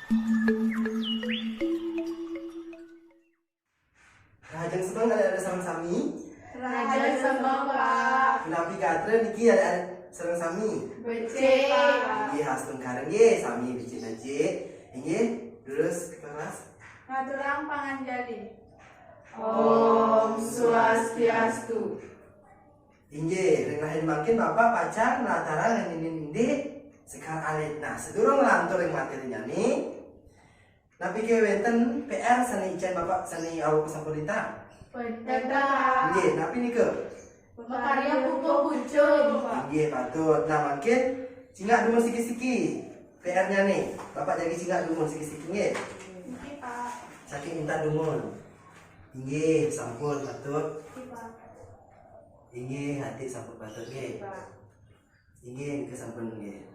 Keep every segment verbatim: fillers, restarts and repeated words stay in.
Rahajeng semeng adik-adik sareng sami. Rahajeng semeng, Pak. Punapi gatra niki adik-adik sareng sami? Becik, Pak. Inggih, astungkara nggih, sami becik-becik. Inggih, terus ke kelas. Ngaturang panganjali. Om Swastiastu. Inggih, ring rahina mangkin Bapak pacang nlatarang ring indik sekar alit. Nah, sadurung nglantur ring materinyane, napi ké wénten P R sané icén Bapak sané awaka sampun lintang? Wénten, Pak. Inggih, napi nika? Makarya pupuh pucung. Inggih, patut. Nah, mangkin cingak dumun siki-siki P R-nyané. Bapak jagi cingak dumun siki-siki, nggih. Inggih, Pak. Saking intan dumun. Inggih, sampun patut. Inggih, Pak. Inggih, ati sampun patut, nggih. Inggih, Pak. Inggih, nika sampun, nggih.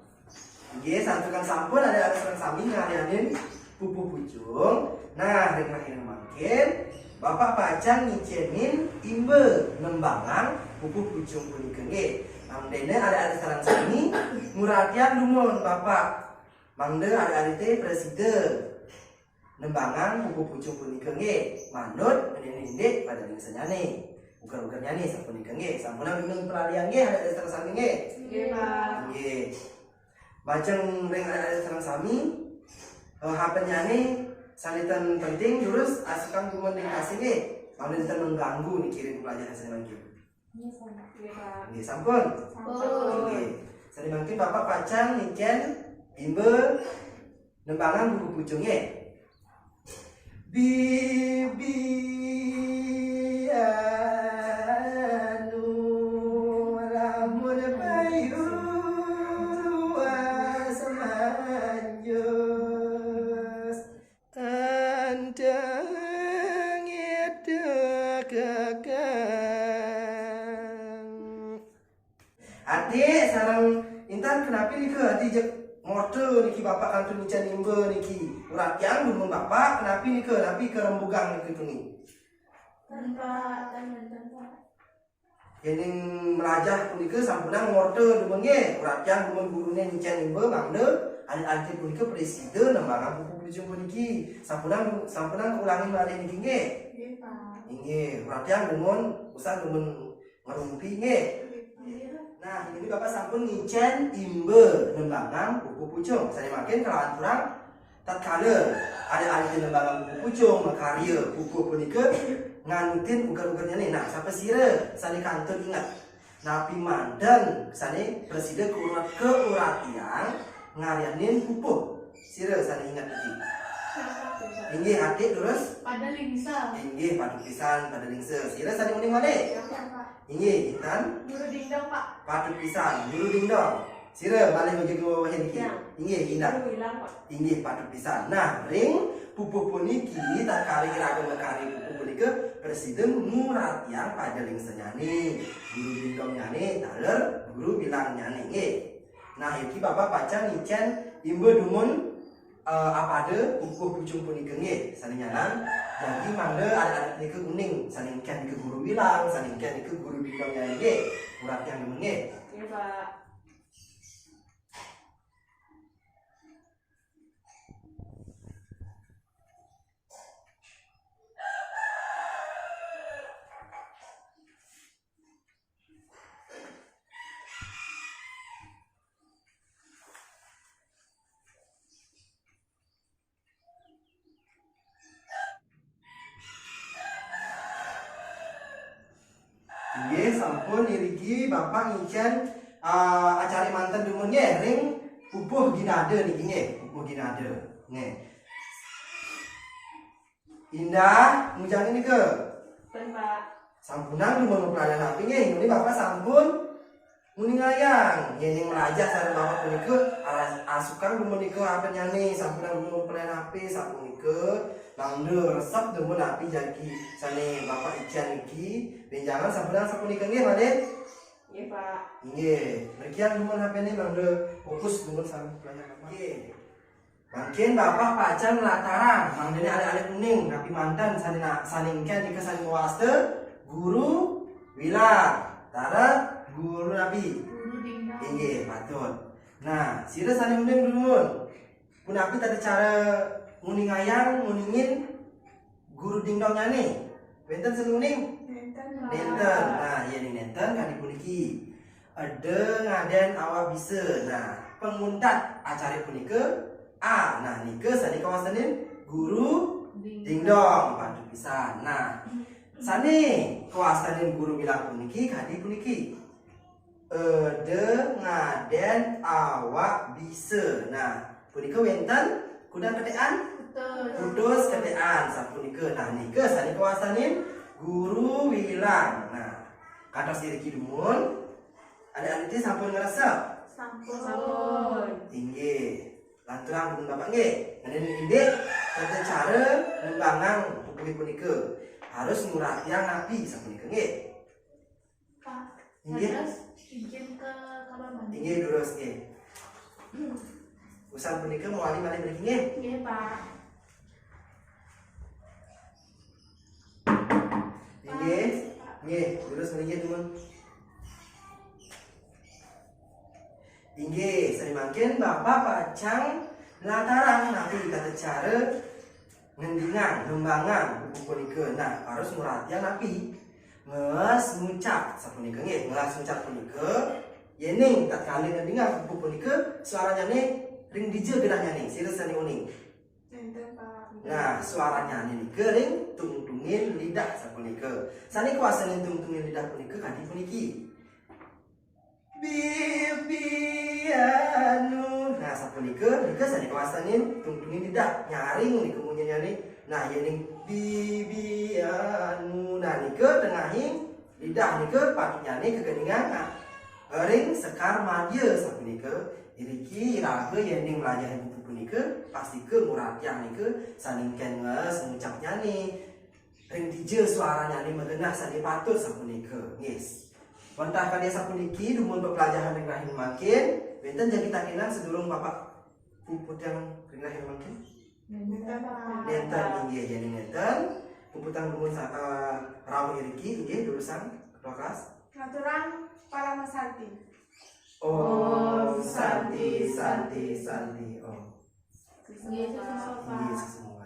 Inggih, santukan sampun adik-adik sareng sami ngaryanin pupuh pucung. Nah, ring rahina mangkin, Bapak pacang ngicénin imba nembangang pupuh pucung punika, nggih. Mangdene adik-adik sareng sami nguratian dumun Bapak. Mangda adik-adik té prasida nembangang pupuh pucung punika, nggih, manut indik-indik pada lingsanyané. Uger-ugernyané sapunika, nggih. Sampunang dumun pelalian, nggih, adik-adik sareng sami, nggih. Nggih, Pak. Nggih. Majeng ring adik-adik sareng sami, eh, hapenyané sané ten penting, durus asukang dumun ring kasih, nggih. Mangda ten mengganggu niki ring pelajaran sané mangkin. Nggih, sampun. Nggih, sampun? Sampun. Nggih. Sané mangkin Bapak pacang ngicén imba nembangang pupuh pucungé. Bibi anu lamun bayu luas manjus. Kandang ida kakang. Adik sareng Intan, kenapi nika Adik jeg morta niki Bapak kantun ngicén imba niki? Uratiang dumun Bapak, kenapi nika, napi karembugang niki tuni? Ten, Pak, ten, ten, Pak. Yéning mlajah punika sampunang ngorta dumun nggih, uratiang dumun guruné ngicén imba mangda alit-alité punika prasida nembangang pupuh pucung puniki. Sampunang, sampunang kaulangin malih niki nggih. Nggih, Pak. Inggih, uratiang dumun, usan dumun ngrumpi nggih. Nggih. Nah, ini Bapak sampun ngicén imba nembangang pupuh pucung. Sané mangkin kalanturang Tatkala alit-alité nembangang pupuh pucung makarya pupuh punika nganutin uger-ugernyané. Nah, sapasira sané kantun inget? Napi manten sané prasida kauratiang ngaryanin pupuh? Sira sané inget niki? Inggih, atik, terus? Pada Lingsa. Inggih, patut pisan, Pada Lingsa. Sira sané uning malih? Inggih, Intan? Guru Dingdong, Pak. Patut pisan, Guru Dingdong. Sira malih ngujeng wewehin niki. Ya. Inggih, Indah. Guru Wilang, Pak. Inggih, patut pisan. Nah, ring pupuh puniki, tatkala iraga makarya pupuh punika, prasida nguratiang pada lingsanyané, Guru Dingdongnyané, taler Guru Wilangnyané, nggih. Nah, iki Bapak pacang ngicén imba dumun, eh, apada pupuh pucung punika, nggih, sané nyanan. Jagi mangda adik-adik nika uning, sané éngkén nika Guru Wilang, sané éngkén nika Guru Dingdongnyané, nggih. Nguratiang dumun, nggih. Nggih, Pak. Inggih, sampun iriki Bapak ngicén, eh, acara manten dumun nggih ring pupuh ginada niki nggih, pupuh ginada. Nggih. Indah, ngujangin nika. Pun, Pak. Sampunang dumun mapelajahan napi nggih, ini Bapak sampun nguningayang. Yéning mlajah sareng Bapak punika, alas-, asukang dumun nika apenyané, sampunang dumun mapelajahan napi, sapunika, mangda resep dumun napi jagi sané Bapak icén niki, bénjangan sampunang sapunika nggih, malih? Nggih, Pak. Nggih, mrikiang dumun H P-né mangda fokus dumun sareng pelajahan Bapak. Nggih. Mangkin Bapak pacang nlatarang, mangdané alit-alit uning, napi manten sané na-, sané éngkén nika sané mawasta Guru Wilang, taler Guru napi? Guru Dingdong. Inggih, patut. Nah, sira sané uning dumun. Punapi tata cara nguningayang, nguningin guru dingdongnyane? Wenten sing nguning? Nenten. Nenten. Nah, ya ning nenten kadi puniki. Eda ngaden awak bisa. Nah, panguntat acara punika A. Nah, nika sane kawastanin guru dingdong, patut pisan. Nah, sane kawastanin guru wilang puniki kadi puniki. Eda ngaden awak bisa. Nah, punika wenten kudang ketekan? Putus. Putus ketekan sapunika. Nah, nika sane kawastanin guru wilang. Nah, kantos iriki dumun. Adik-adik sampun ngresep? Sampun. Inggih. Lanturang dumun Bapak nggih. Ngenin indik tata cara nembangang pupuhi punika. Harus nguratiang napi sapunika nggih. Pak, Inggih. Terus izin ke kamar mandi. Inggih durus nggih. Usan punika mawali malih mriki nggih. Nggih, Pak. Inggih. Nggih, durus mriki dumun. Inggih, sane mangkin Bapak pacang nlatarang napi tata cara ngendingang, nembangang buku punika. Nah, harus nguratian napi? Ngelas ngucap sapunika nggih, ngelas ngucap punika yening tatkala ngendingang buku punika suaranyane ring dija genahnyane, sira sane uning. Nenten, Pak. Nah, suaranyane nika ring tungtungin lidah sapunika. Sane kawastanin tungtungin lidah punika kadi puniki. Bibi anu. Nah, sapunika nika sane kawastanin tungtungin lidah nyaring nika munyinyane. Nah, yening bibi anu. Nah, nika tengahing lidah nika patutnyane kegeningan. Nah, ring sekar madya sapunika. Iriki iraga yening mlajahin buku punika pastika nguratiang nika sane ken ngelas ngucapnyane. Ring dija suaranyane magenah sane patut sapunika. Nggih. Wantah kadi sapuniki dumun peplajahan ring rahina mangkin, wenten jagi takenan sadurung Bapak puputang ring rahina mangkin? Nenten, Pak. Nenten inggih, yening nenten, puputang dumun sa-, eh, rauh iriki inggih durusang ketua kelas. Ngaturang Parama Santi. Om Santi, Santi, Santi, Om. Nggih, suksma, Pak. Inggih, suksma.